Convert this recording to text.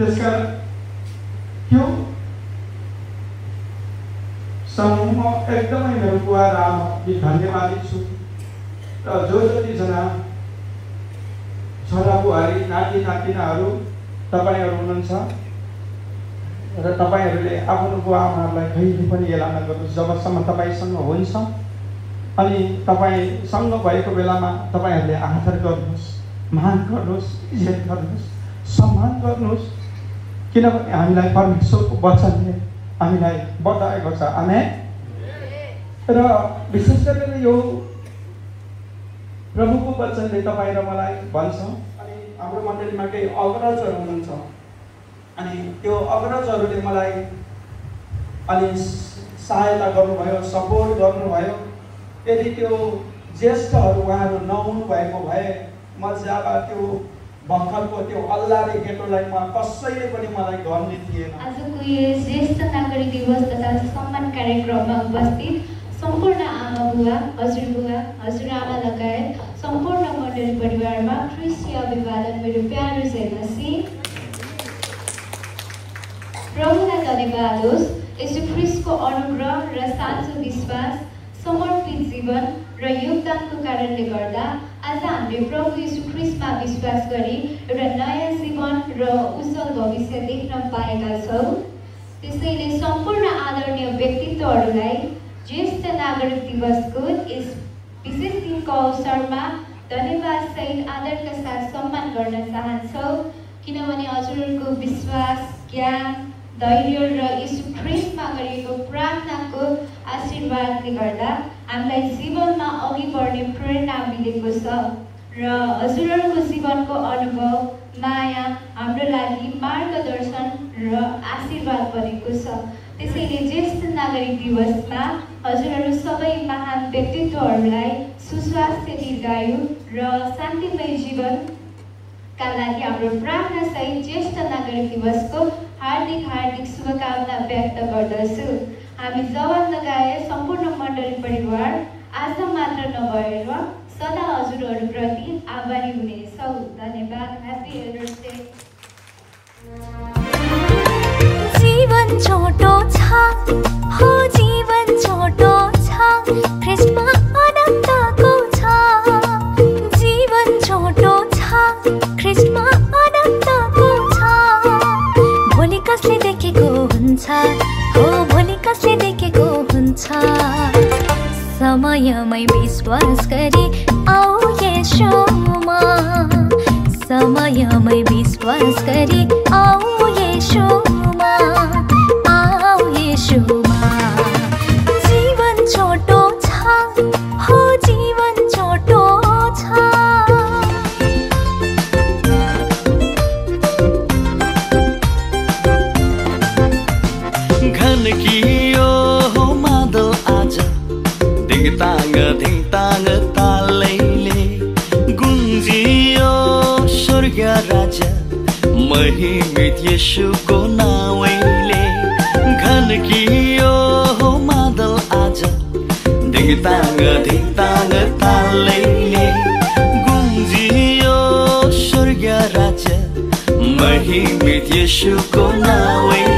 त्यसकारण त्यो समूह एकदमै मेरो बुवा र आमा धन्यवादी छु र जो जतिजना छोरा बुहारी नाति नातिनाहरू तपाईहरू हुनुहुन्छ र तपाईहरूले आफ्नो बुवा आमाहरूलाई कहिले पनि हेला नगर्नुहोस् जबसम्म तपाईसँग हुन्छ अनि तपाईसँग भएको बेलामा तपाईहरूले आदर गर्नुहोस्, मान गर्नुहोस्, इज्जत गर्नुहोस्, सम्मान गर्नुहोस् किनभने हामीलाई परमेश्वरको वचनले हामीलाई बताएको छ। आमेन। र विशेष गरेर यो प्रभुको वचनले तपाईँ र मलाई भन्छ। अनि हाम्रो मण्डलीमा केही अग्रजहरू हुनुहुन्छ अनि त्यो अग्रजहरूले मलाई अनि सहायता गर्नुभयो, सपोर्ट गर्नुभयो। यदि त्यो ज्येष्ठहरू उहाँहरू नहुनु भएको भए म जब त्यो भर्खरको त्यो अल्लाहले केटोलाई म कसैले पनि मलाई गर्ने थिएन। आजको यो ज्येष्ठ नागरिक दिवस तथा सम्मान कार्यक्रममा उपस्थित सम्पूर्ण आमा बुवा, हजुरआमा लगायत सम्पूर्ण मण्डली परिवारमा ख्रिस्टीय अभिवादन मेरो प्यारो जय मसीह। प्रभुलाई धन्यवाद होस्। यीशु ख्रिस्टको अनुग्रह र साँचो विश्वास, समर्पित जीवन र योगदानको कारणले गर्दा आज हामीले प्रभु यीशु ख्रिस्टमा विश्वास गरी एउटा नयाँ जीवन र उज्जवल भविष्य देख्न पाएका छौँ। त्यसैले सम्पूर्ण आदरणीय व्यक्तित्वहरूलाई ज्येष्ठ नागरिक दिवसको यस विशेष दिनको अवसरमा धन्यवाद सहित आदरका साथ सम्मान गर्न चाहन्छौँ किनभने हजुरहरूको विश्वास, ज्ञान, धैर्य र यीशु ख्रिस्टमा गरिएको प्रार्थनाको आशीर्वादले गर्दा हामीलाई जीवनमा अघि बढ्ने प्रेरणा मिलेको छ र हजुरहरूको जीवनको अनुभव, माया हाम्रो लागि मार्गदर्शन र आशीर्वाद बनेको छ। त्यसैले ज्येष्ठ नागरिक दिवसमा हजुरहरू सबै महान व्यक्तित्वहरूलाई सुस्वास्थ्य, दीर्घायु र शान्तिमय जीवनका लागि हाम्रो प्रार्थना सहित ज्येष्ठ नागरिक दिवसको हार्दिक शुभकामना व्यक्त गर्दछु। हामी जवान लगायत सम्पूर्ण मण्डली परिवार आज मात्र नभएर सदा हजुरहरूप्रति आभारी हुनेछौँ। धन्यवाद। Happy elders day. जीवन छोटो छ हो, जीवन छोटो छ, ख्रिस्टमा अनन्तको छ। जीवन छोटो छ, ख्रिस्टमा अनन्तको छ। भोलि कसले देखेको हुन्छ हो, भोलि कसले देखेको हुन्छ। समयमै विश्वास गरी आऊ येशूमा, समयमै विश्वास गरी आऊ येशूमा, आऊ येशूमा। जीवन छोटो छ हो, जीवन छोटो छ। घन कियो हो मादल आज, धिङताङ धिङताङ तालैले गुन्जियो स्वर्ग राजा, महिमित येशूको नाउँले। घन कियो हो मादल आज, धिङताङ धिङताङ तालैले गुन्जियो स्वर्ग राजा, महिमित येशूको नाउँले।